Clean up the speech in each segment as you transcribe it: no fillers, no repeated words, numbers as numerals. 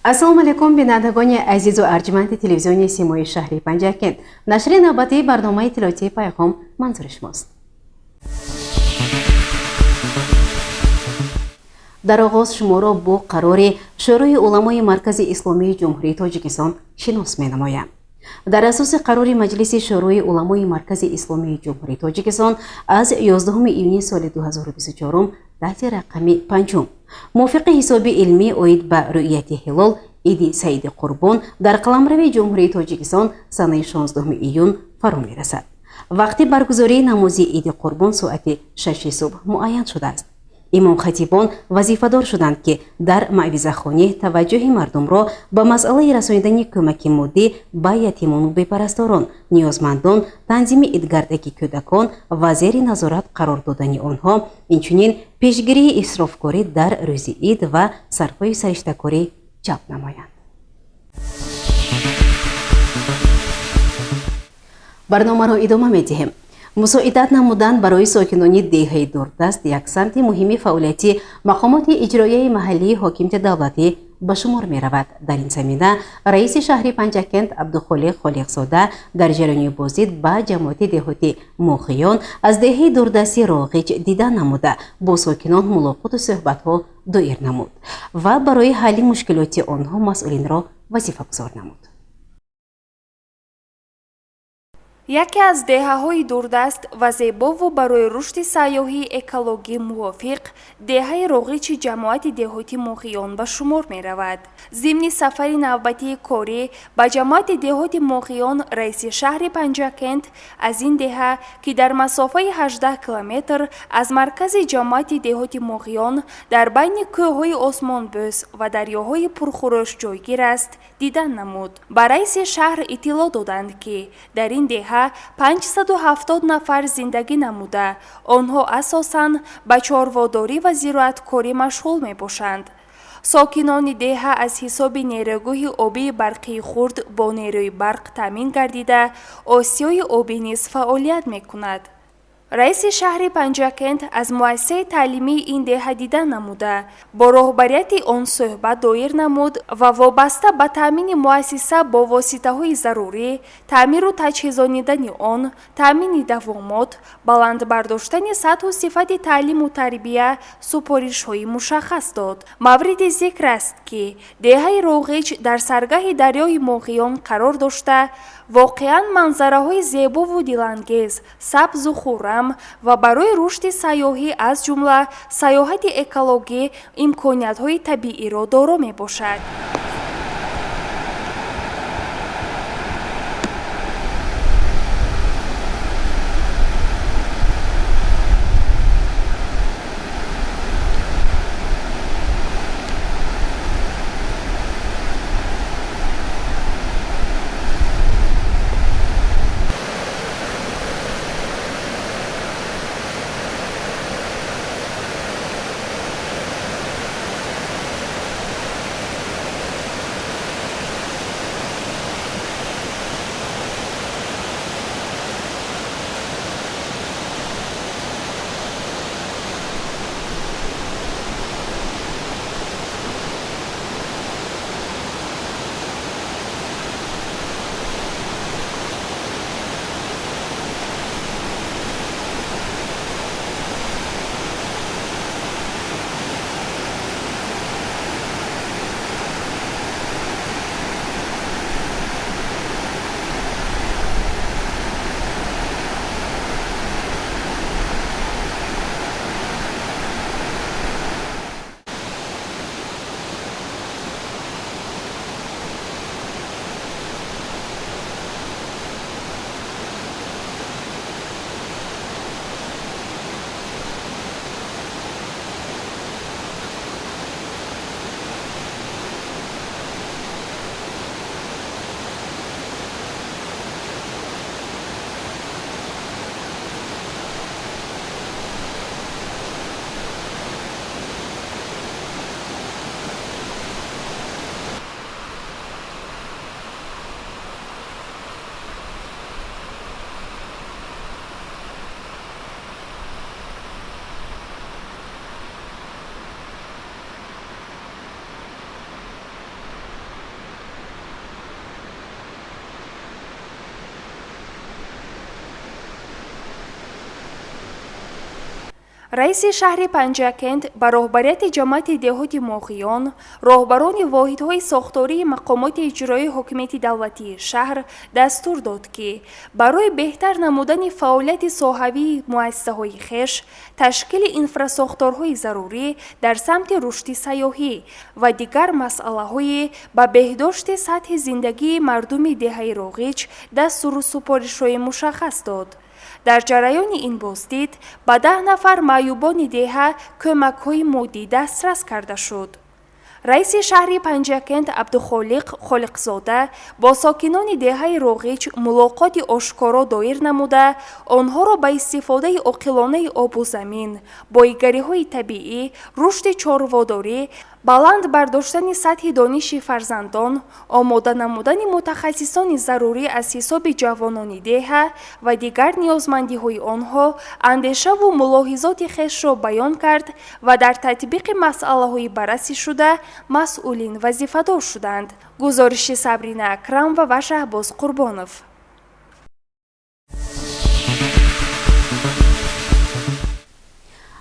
Ассалому алайкум, бинандагони азизу арҷманди телевизиони Симои шаҳри Панҷакент. Нашри навбатии барномаи иттилоотии Пайғом манзури шумост. Дар оғоз шуморо бо қарори Шӯрои уламои Маркази Исломии Ҷумҳурии Тоҷикистон шинос менамоям. Дар асоси қарори Маҷлиси Шӯрои уламои Маркази Исломии Ҷумҳурии Тоҷикистон аз 11 июни соли 2024 таҳти рақами панҷум, мувофиқи ҳисоби илмӣ оид ба рӯъяти ҳилол, Иди Саиди Қурбон дар қаламрави Ҷумҳурии Тоҷикистон санаи 16 июн фаро мерасад. Вақти баргузории намози Иди Қурбон соати 6 субҳ муайян шудааст. Имомхатибон вазифадор шуданд, ки дар маъвизахонӣ таваҷҷӯҳи мардумро ба масъалаи расонидани кӯмаки моддӣ ба ятимону бепарасторон, ниёзмандон, танзими идгардагии кӯдакон ва зери назорат қарор додани онҳо, инчунин пешгирии исрофкорӣ дар рӯзи ид ва сарфҳои сариштакорӣ ҷалб намоянд. Барномаро идома медиҳем. Мусоидат намудан барои сокинони деҳаи дурдаст як самти муҳими фаъолияти мақомоти иҷроияи маҳаллии ҳокимияти давлатӣ ба шумор меравад. Дар ин замина раиси шаҳри Панҷакент Абдухолиқ Холиқзода дар ҷараёни боздид ба ҷамоати деҳоти Моғиён аз деҳаи дурдасти Роғиҷ дида намуда, бо сокинон мулоқоту суҳбатҳо доир намуд ва барои ҳалли мушкилоти онҳо масъулинро вазифагузор намуд. Яке аз деҳаҳои дурдаст ва зебову барои рушди сайёҳии экологӣ мувофиқ деҳаи Роғичи ҷамоати деҳоти Моғиён ба шумор меравад. Зимни сафари навбатии корӣ ба ҷамоати деҳоти Моғиён раиси шаҳри Панҷакент аз ин деҳа, ки дар масофаи 18 километр аз маркази ҷамоати деҳоти Моғиён дар байни кӯҳҳои осмонбӯс ва дарёҳои пурхурӯш ҷойгир аст, дидан намуд. Ба раиси шаҳр иттилоъ доданд, ки дар ин деҳа 570 нафар зиндагӣ намуда, онҳо асосан ба чорводорӣ ва зироаткорӣ машғул мебошанд. Сокинони деҳа аз ҳисоби нерӯгоҳи обии барқии хурд бо нерӯи барқ таъмин гардида, осиёи обӣ низ фаъолият мекунад. Раиси шаҳри Панҷакент аз муассисаи таълимии ин деҳа дида намуда, бо роҳбарияти он суҳбат доир намуд ва вобаста ба таъмини муассиса бо воситаҳои зарурӣ, таъмиру таҷҳизонидани он, таъмини давомот, баланд бардоштани сатҳу сифати таълиму тарбия супоришҳои мушаххас дод. Мавриди зикр аст, ки деҳаи Роғиҷ дар саргаҳи дарёи Моғиён қарор дошта, воқеан манзараҳои зебову дилангез, сабзу хуррам ва барои рушди сайёҳӣ, аз ҷумла сайёҳати экологӣ, имкониятҳои табииро доро мебошад. Раиси шаҳри Панҷакент ба роҳбарияти ҷамоати деҳоти Моғиён, роҳбарони воҳидҳои сохтории мақомоти иҷроии ҳокимияти давлатии шаҳр дастур дод, ки барои беҳтар намудани фаъолияти соҳавии муассисаҳои хеш, ташкили инфрасохторҳои зарурӣ дар самти рушди сайёҳӣ ва дигар масъалаҳои ба беҳдошти сатҳи зиндагии мардуми деҳаи Роғич дастуру супоришҳои мушаххас дод. Дар ҷараёни ин боздид ба 10 нафар маъюбони деҳа кӯмакҳои моддӣ дастрас карда шуд. Раиси шаҳри Панҷакент Абдухолиқ Холиқзода бо сокинони деҳаи Роғич мулоқоти ошкоро доир намуда, онҳоро ба истифодаи оқилонаи обу замин, боигариҳои табиӣ, рушди чорводорӣ, баланд бардоштани сатҳи дониши фарзандон, омода намудани мутахассисони зарурӣ аз ҳисоби ҷавонони деҳа ва дигар ниёзмандиҳои онҳо андешаву мулоҳизоти хешро баён кард ва дар татбиқи масъалаҳои баррасӣшуда масъулин вазифадор шуданд. Гузориши Сабрина Акрамова ва Шаҳбоз Қурбонов.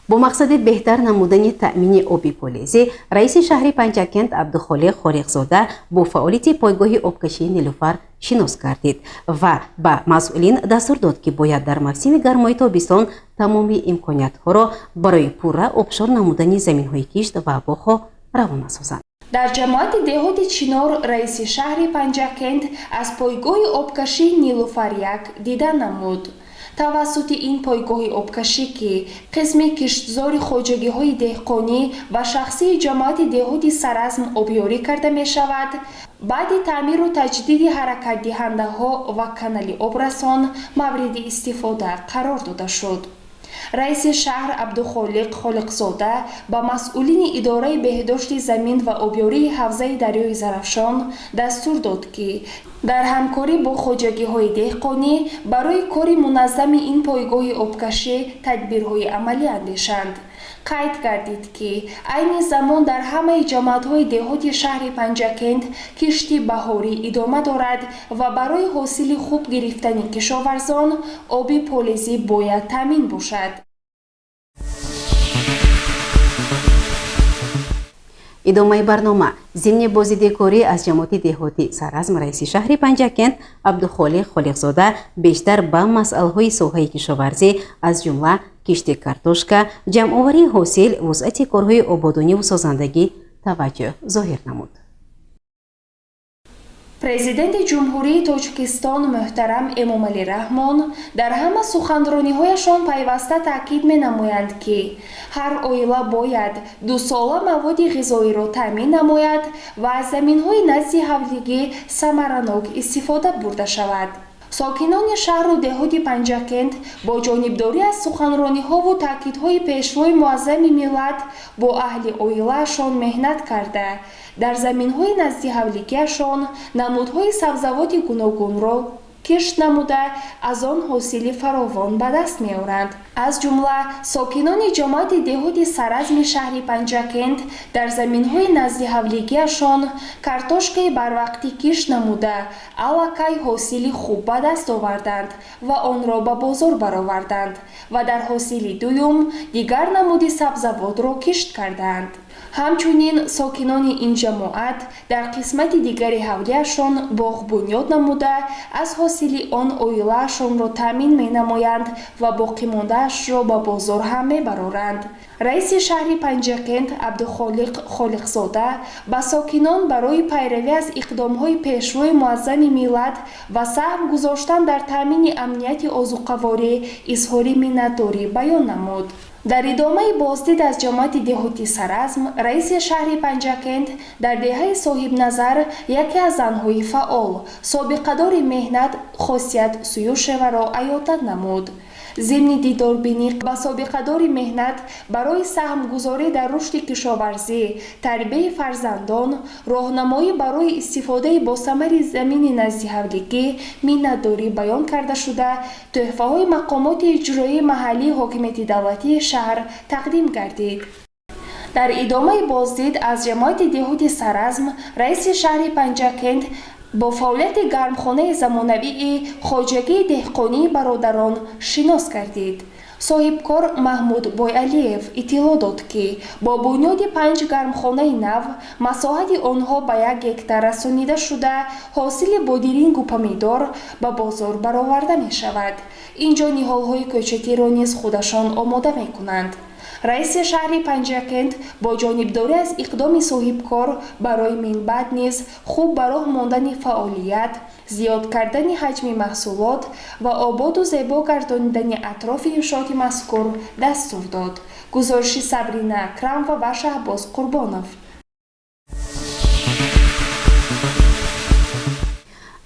Бо мақсади беҳтар намудани таъмини оби полезӣ, раиси шаҳри Панҷакент Абдухолиқ Холиқзода бо фаъолияти пойгоҳи обкашии Нилуфар шинос гардид ва ба масъулин дастур дод, ки бояд дар мавсими гармои тобистон тамоми имкониятҳоро барои пурра обшор намудани заминҳои кишт ва боғҳо равона созанд. Дар ҷамоати деҳоти Чинор раиси шаҳри Панҷакент аз пойгоҳи обкашии Нилуфар 1 дида намуд. Тавассути ин пойгоҳи обкашӣ, ки қисми киштзори хоҷагиҳои деҳқонӣ ва шахсии ҷамоати деҳоти Саразм обёрӣ карда мешавад, баъди таъмиру таҷдиди ҳаракатдиҳандаҳо ва канали обрасон мавриди истифода қарор дода шуд. Раиси шаҳр Абдухолиқ Холиқзода ба масъулини идораи беҳдошти замин ва обёрии ҳавзаи дарёи Зарафшон дастур дод, ки дар ҳамкорӣ бо хоҷагиҳои деҳқонӣ барои кори муназзами ин пойгоҳи обкашӣ тадбирҳои амалӣ андешанд. Қайд гардид, ки айни замон дар ҳамаи ҷамоатҳои деҳоти шаҳри Панҷакент кишти баҳорӣ идома дорад ва барои ҳосили хуб гирифтани кишоварзон оби полезӣ бояд таъмин бошад. Идомаи барнома. Зимни боздидикорӣ аз ҷамоати деҳоти Саразм раиси шаҳри Панҷакент Абдухолиқ Холиқзода бештар ба масъалаҳои соҳаи кишоварзӣ, аз ҷумла кишти картошка, ҷамъоварии ҳосил, вусъати корҳои ободониву созандагӣ таваҷҷӯҳ зоҳир намуд. Президенти Ҷумҳурии Тоҷикистон муҳтарам Эмомалӣ Раҳмон дар ҳама суханрониҳояшон пайваста таъкид менамоянд, ки ҳар оила бояд дусола маводи ғизоиро таъмин намояд ва аз заминҳои назди ҳавлигӣ самаранок истифода бурда шавад. Сокинони шаҳру деҳоти Панҷакент бо ҷонибдорӣ аз суханрониҳову таъкидҳои пешвои муаззами миллат бо аҳли оилаашон меҳнат карда, дар заминҳои назди ҳавлигиашон намудҳои сабзавоти гуногунро кишт намуда, аз он ҳосили фаровон ба даст меоранд. Аз ҷумла сокинони ҷамоати деҳоти Саразми шаҳри Панҷакент дар заминҳои назди ҳавлигиашон картошкаи барвақтӣ кишт намуда, аллакай ҳосили хуб ба даст оварданд ва онро ба бозор бароварданд ва дар ҳосили дуюм дигар намуди сабзавотро кишт кардаанд. Ҳамчунин сокинони ин ҷамоат дар қисмати дигари ҳавлиашон боғ бунёд намуда, аз ҳосили он оилаашонро таъмин менамоянд ва боқимондаашро ба бозор ҳам мебароранд. Раиси шаҳри Панҷакент Абдухолиқ Холиқзода ба сокинон барои пайравӣ аз иқдомҳои пешвои муаззами миллат ва саҳм гузоштан дар таъмини амнияти озуқаворӣ изҳори миннатдорӣ баён намуд. Дар идомаи боздид аз ҷамоати деҳоти Саразм раиси шаҳри Панҷакент дар деҳаи Соҳибназар яке аз занҳои фаъол, собиқадори меҳнат Хосият Суюшеваро аёдат намуд. Зимни дидорбинӣ ба собиқадори меҳнат барои саҳмгузорӣ дар рушди кишоварзӣ, тарбияи фарзандон, роҳнамоӣ барои истифодаи босамари замини назди ҳавлигӣ миннатдорӣ баён карда шуда, тӯҳфаҳои мақомоти иҷроии маҳаллии ҳокимияти давлатии шаҳр тақдим гардид. Дар идомаи боздид аз ҷамоати деҳоти Саразм раиси шаҳри Панҷакент бо фаъолияти гармхонаи замонавии хоҷагии деҳқонии бародарон шинос гардид. Соҳибкор Маҳмуд Бойалиев иттилоъ дод, ки бо бунёди панҷ гармхонаи нав масоҳати онҳо ба 1 гектар расонида шуда, ҳосили бодирингу помидор ба бозор бароварда мешавад. Инҷо ниҳолҳои кӯчатиро низ худашон омода мекунанд. Раиси шаҳри Панҷакент бо ҷонибдорӣ аз иқдоми соҳибкор барои минбаъд низ хуб ба роҳ мондани фаъолият, зиёд кардани ҳаҷми маҳсулот ва ободу зебо гардонидани атрофи иншооти мазкур дастур дод. Гузориши Сабрина Акрамова ва Шаҳбоз Қурбонов.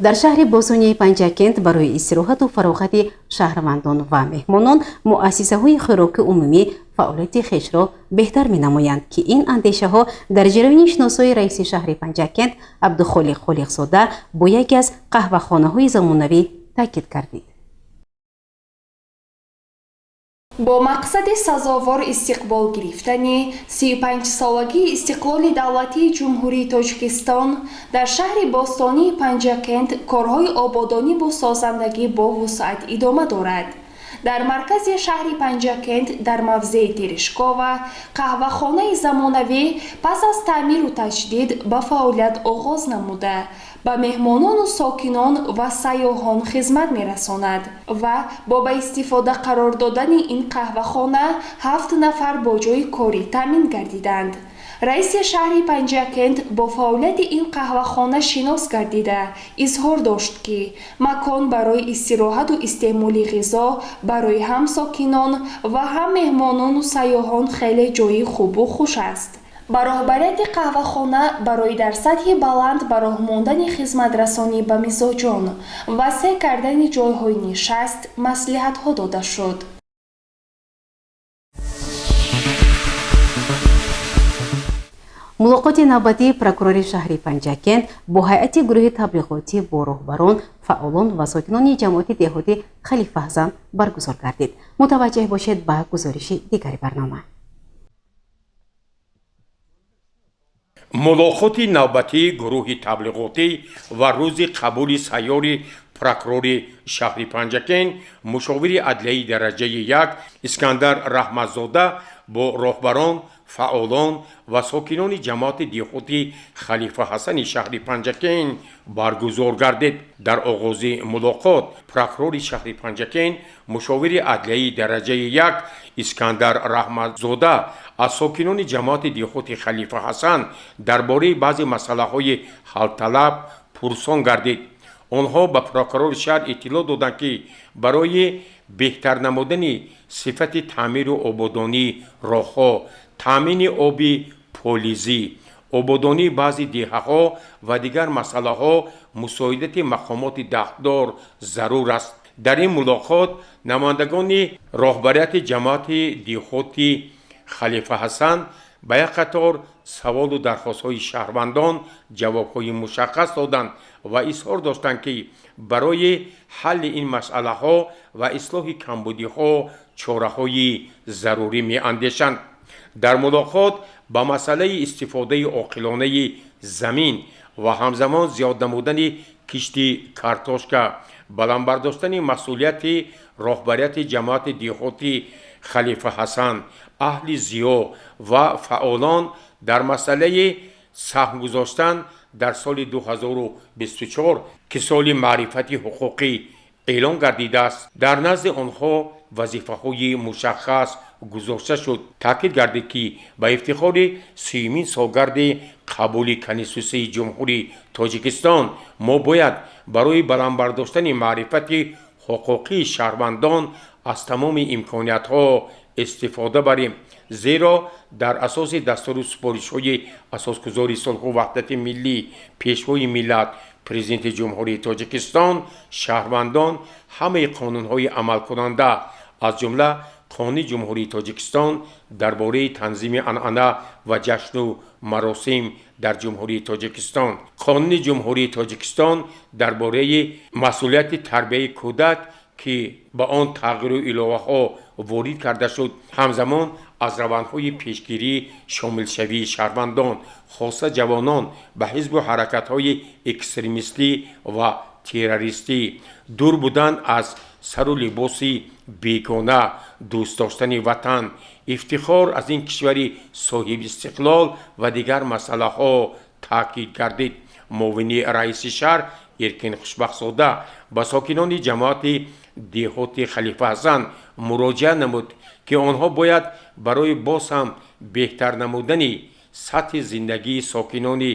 Дар шаҳри бостонии Панҷакент барои истироҳату фароғати шаҳрвандон ва меҳмонон муассисаҳои хӯроки умумӣ фаъолияти хешро беҳтар менамоянд, ки ин андешаҳо дар ҷараёни шиносоии раиси шаҳри Панҷакент Абдухолиқ Холиқзода бо яке аз қаҳвахонаҳои замонавӣ таъкид гардид. Бо мақсади сазовор истиқбол гирифтани 35-солагии истиқлоли давлатии Ҷумҳурии Тоҷикистон дар шаҳри бостонии Панҷакент корҳои ободониву созандагӣ бо вусъат идома дорад. Дар маркази шаҳри Панҷакент, дар мавзеи Терешкова, қаҳвахонаи замонавӣ пас аз таъмиру таҷдид ба фаъолият оғоз намуда, ба меҳмонону сокинон ва сайёҳон хизмат мерасонад ва бо ба истифода қарор додани ин қаҳвахона ҳафт нафар бо ҷойи корӣ таъмин гардиданд. Раиси шаҳри Панҷакент бо фаъолияти ин қаҳвахона шинос гардида, изҳор дошт, ки макон барои истироҳату истеъмоли ғизо барои ҳам сокинон ва ҳам меҳмонону сайёҳон хеле ҷойи хубу хуш аст. Ба роҳбарияти қаҳвахона барои дар сатҳи баланд ба роҳ мондани хизматрасонӣ ба мизоҷон, васеъ кардани ҷойҳои нишаст маслиҳатҳо дода шуд. Мулоқоти навбатии прокурори шаҳри Панҷакент бо ҳайати гурӯҳи таблиғотӣ бо роҳбарон, фаъолон ва сокинони ҷамоати деҳоти Халифаҳзан баргузор гардид. Мутаваҷҷеҳ бошед ба гузориши дигари барнома. Мулоқоти навбатии гурӯҳи таблиғотӣ ва рӯзи қабули сайёри прокурори шаҳри Панҷакент, мушовири адлияи дараҷаи як Искандар Раҳматзода бо роҳбарон, фаъолон ва сокинони ҷамоати деҳоти Халифа Ҳасани шаҳри Панҷакент баргузор гардид. Дар оғози мулоқот прокурори шаҳри Панҷакент, мушовири адлияи дараҷаи як Искандар Раҳматзода аз сокинони ҷамоати деҳоти Халифа Ҳасан дар бораи баъзе масъалаҳои ҳалталаб пурсон гардид. Онҳо ба прокурори шаҳр иттилоъ доданд, ки барои беҳтар намудани сифати таъмиру ободонии роҳҳо, таъмини оби полизӣ, ободонии баъзе деҳаҳо ва дигар масъалаҳо мусоидати мақомоти дахлдор зарур аст. Дар ин мулоқот намояндагони роҳбарияти ҷамоати деҳоти Халифа Ҳасан ба як қатор саволу дархостҳои шаҳрвандон ҷавобҳои мушаххас доданд ва изҳор доштанд, ки барои ҳалли ин масъалаҳо ва ислоҳи камбудиҳо чораҳои зарурӣ меандешанд. Дар мулоқот ба масъалаи истифодаи оқилонаи замин ва ҳамзамон зиёд намудани кишти картошка, баланд бардоштани масъулияти роҳбарияти ҷамоати деҳоти Халифа Ҳасан, аҳли зиё ва фаъолон дар масъалаи саҳм гузоштан дар соли 2024, ки соли маърифати ҳуқуқӣ эълон гардидааст, дар назди онҳо вазифаҳои мушаххас гузошта шуд. Таъкид гардид, ки ба ифтихори сиюмин солгарди қабули Конститутсияи Ҷумҳурии Тоҷикистон мо бояд барои баланд бардоштани маърифати ҳуқуқии шаҳрвандон аз тамоми имкониятҳо истифода барем, зеро дар асоси дастуру супоришҳои Асосгузори сулҳу ваҳдати миллӣ, Пешвои миллат, Президенти Ҷумҳурии Тоҷикистон шаҳрвандон ҳамаи қонунҳои амалкунанда, аз ҷумла Қонуни Ҷумҳурии Тоҷикистон дар бораи танзими анъана ва ҷашну маросим дар Ҷумҳурии Тоҷикистон, Қонуни Ҷумҳурии Тоҷикистон дар бораи масъулияти тарбияи кӯдак, ки ба он тағйиру иловаҳо ворид карда шуд, ҳамзамон аз равандҳои пешгирии шомилшавии шаҳрвандон, хоса ҷавонон, ба ҳизбу ҳаракатҳои экстремистӣ ва террористӣ, дур будан аз сару либоси бегона, дӯст доштани ватан, ифтихор аз ин кишвари соҳибистиқлол ва дигар масъалаҳо таъкид гардид. Муовини раиси шаҳр Эркин Хушбахтзода ба сокинони ҷамоати деҳоти Халифаҳасан муроҷиат намуд, ки онҳо бояд барои боз ҳам беҳтар намудани сатҳи зиндагии сокинони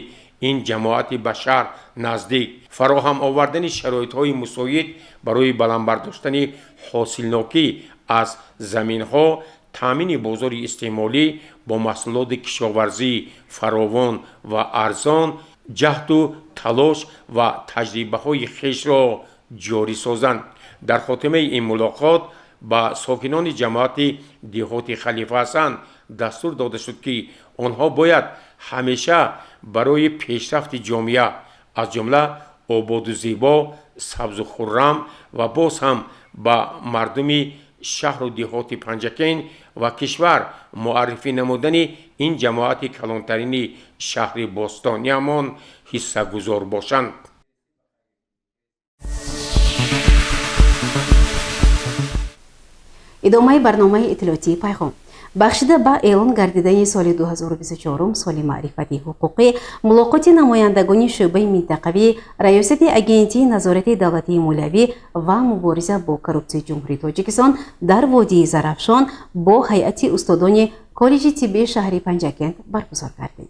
ин ҷамоати ба шаҳр наздик, фароҳам овардани шароитҳои мусоид барои баланд бардоштани ҳосилнокӣ аз заминҳо, таъмини бозори истеъмолӣ бо маҳсулоти кишоварзии фаровон ва арзон ҷаҳду талош ва таҷрибаҳои хешро ҷорӣ созанд. Дар хотимаи ин мулоқот ба сокинони ҷамоати деҳоти Халифаҳасан дастур дода шуд, ки онҳо бояд ҳамеша барои пешрафти ҷомеа, аз ҷумла ободу зебо, сабзу хуррам ва боз ҳам ба мардуми шаҳру деҳоти Панҷакент ва кишвар муаррифӣ намудани ин ҷамоати калонтарини шаҳри бостониамон ҳиссагузор бошанд. Идомаи барномаи иттилоотии «Пайғом». Бахшида ба эълон гардидани соли 2024 соли маърифати ҳуқуқӣ, мулоқоти намояндагони шӯъбаи минтақавии Раёсати Агентии назорати давлатии молиявӣ ва мубориза бо коррупсияи Ҷумҳурии Тоҷикистон дар водии Зарафшон бо ҳайати устодони коллеҷи тиббии шаҳри Панҷакент баргузор гардид.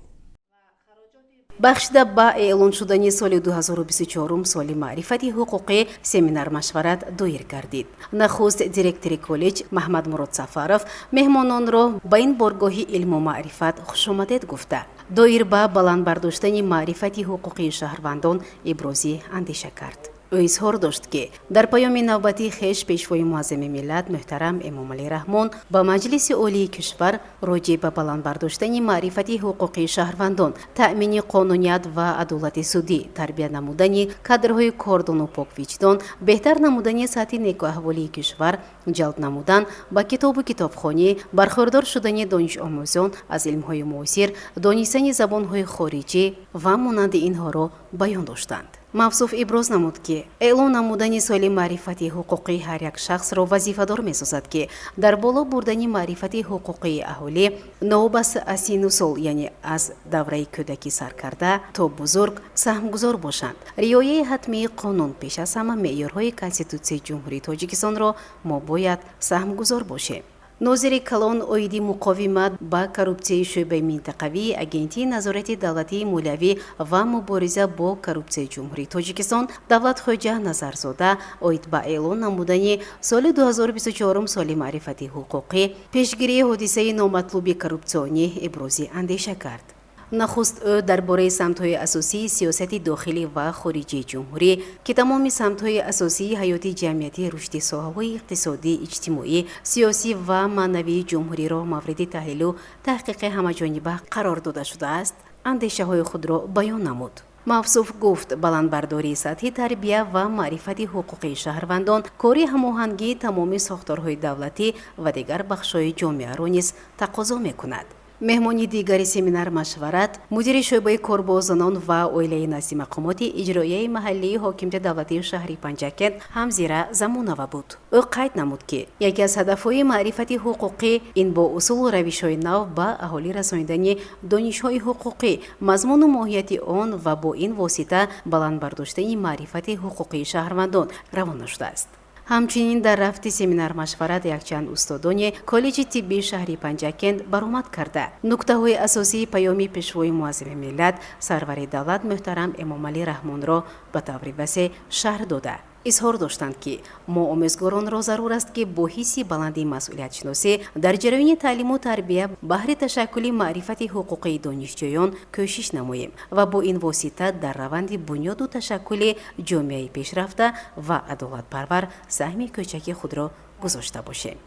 Бахшида ба эълон шудани соли 2024 соли маърифати ҳуқуқӣ, семинар-машварат доир гардид. Нахуст директори коллеҷ Маҳмадмурод Сафаров меҳмононро ба ин боргоҳи илму маърифат хушомадед гуфта, доир ба баланд бардоштани маърифати ҳуқуқии шаҳрвандон ибрози андеша кард. Ӯ изҳор дошт, ки дар паёми навбатии хеш Пешвои муаззами миллат муҳтарам Эмомалӣ Раҳмон ба Маҷлиси Олии кишвар роҷеъ ба баланд бардоштани маърифати ҳуқуқии шаҳрвандон, таъмини қонуният ва адолати судӣ, тарбия намудани кадрҳои кордону поквиҷдон, беҳтар намудани сатҳи некӯаҳволии кишвар, ҷалб намудан ба китобу китобхонӣ, бархӯрдор шудани донишомӯзон аз илмҳои муосир, донистани забонҳои хориҷӣ ва монанди инҳоро баён доштанд. Мавсуф иброз намуд, ки эълон намудани соли маърифати ҳуқуқӣ ҳар як шахсро вазифадор месозад, ки дар боло бурдани маърифати ҳуқуқии аҳолӣ новобаста аз синну сол, яъне аз давраи кӯдакӣ сар карда то бузург, саҳмгузор бошанд. Риояи ҳатмии қонун, пеш аз ҳама меъёрҳои Конститутсияи Ҷумҳурии Тоҷикистонро мо бояд саҳмгузор бошем. Нозири калон оиди муқовимат ба коррупсияи шӯъбаи минтақавии Агентии назорати давлатии молиявӣ ва мубориза бо коррупсияи Ҷумҳурии Тоҷикистон Давлатхоҷа Назарзода оид ба эълон намудани соли 2024 соли маърифати ҳуқуқӣ, пешгирии ҳодисаи номатлуби коррупсионӣ ибрози андеша кард. Нахуст ӯ дар бораи самтҳои асосии сиёсати дохилӣ ва хориҷии ҷумҳурӣ, ки тамоми самтҳои асосии ҳаёти ҷамъиятӣ, рушди соҳаҳои иқтисодӣ, иҷтимоӣ, сиёсӣ ва маънавии ҷумҳуриро мавриди таҳлилу таҳқиқи ҳамаҷониба қарор дода шудааст, андешаҳои худро баён намуд. Мавсуф гуфт, баландбардории сатҳи тарбия ва маърифати ҳуқуқии шаҳрвандон кори ҳамоҳангии тамоми сохторҳои давлатӣ ва дигар бахшҳои ҷомеаро низ тақозо мекунад. Меҳмони дигари семинар-машварат мудири шӯъбаи кор бо занон ва оилаи назди мақомоти иҷроияи маҳаллии ҳокимияти давлатии шаҳри Панҷакент Ҳамзира Замонова буд. Ӯ қайд намуд, ки яке аз ҳадафҳои маърифати ҳуқуқӣ ин бо усулу равишҳои нав ба аҳолӣ расонидани донишҳои ҳуқуқӣ, мазмуну моҳияти он ва бо ин восита баланд бардоштани маърифати ҳуқуқии шаҳрвандон равона шудааст. Ҳамчунин дар рафти семинар-машварат якчанд устодони коллеҷи тиббии шаҳри Панҷакент баромад карда, нуктаҳои асосии паёми Пешвои муаззами миллат, сарвари давлат муҳтарам Эмомалӣ Раҳмонро ба таври васеъ шарҳ дода, изҳор доштанд, ки мо омӯзгоронро зарур аст, ки бо ҳисси баланди масъулиятшиносӣ дар ҷараёни таълиму тарбия баҳри ташаккули маърифати ҳуқуқии донишҷӯён кӯшиш намоем ва бо ин восита дар раванди бунёду ташаккули ҷомеаи пешрафта ва адолатпарвар саҳми кӯчаки худро гузошта бошем.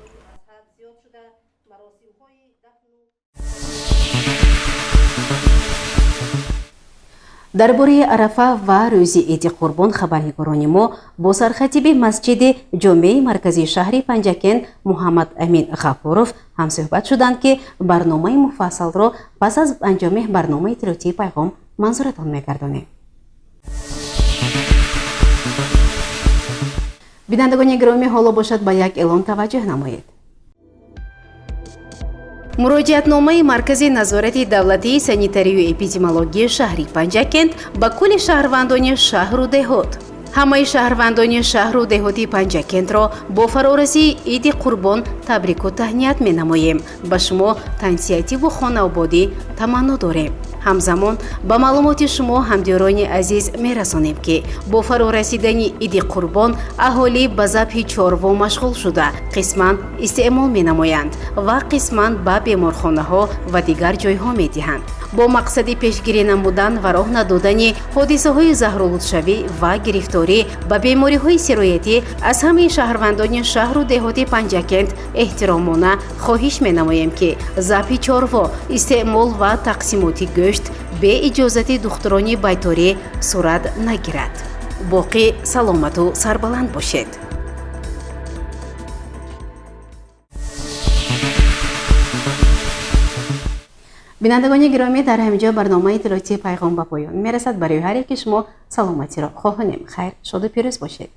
Дар бораи Арафа ва рӯзи Иди Қурбон хабарнигорони мо бо сархатиби масҷиди ҷомеаи марказии шаҳри Панҷакент Муҳаммад Амин Ғафуров ҳамсӯҳбат шуданд, ки барномаи муфассалро пас аз анҷоми барномаи иттилоотии «Пайғом» манзуратон мегардонем. Бинандагони гиромӣ, ҳоло бошад, ба як эълон таваҷҷӯҳ намоед. Муроҷиатномаи Маркази назорати давлатии санитарию эпидемиологии шаҳри Панҷакент ба кулли шаҳрвандони шаҳру деҳот. Ҳамаи шаҳрвандони шаҳру деҳоти Панҷакентро бо фарорасии Иди Қурбон табрику таҳният менамоем. Ба шумо тансиҳативу хонаободӣ таманно дорем. Ҳамзамон ба маълумоти шумо, ҳамдиёрони азиз, мерасонем, ки бо фарорасидани Иди Қурбон аҳолӣ ба забҳи чорво машғул шуда, қисман истеъмол менамоянд ва қисман ба беморхонаҳо ва дигар ҷойҳо медиҳанд. Бо мақсади пешгирӣ намудан ва роҳ надодани ҳодисаҳои заҳролудшавӣ ва гирифторӣ ба бемориҳои сироятӣ аз ҳамаи шаҳрвандони шаҳру деҳоти Панҷакент эҳтиромона хоҳиш менамоем, ки забҳи чорво, истеъмол ва тақсимоти гӯшт бе иҷозати духтурони байторӣ сурат нагирад. Боқӣ саломату сарбаланд бошед. Бинандагони гиромӣ, дар ҳамин ҷо барномаи иттилоотии «Пайғом» ба поён мерасад. Барои ҳар яки шумо саломатиро хоҳонем. Хайр, шоду пирӯз бошед.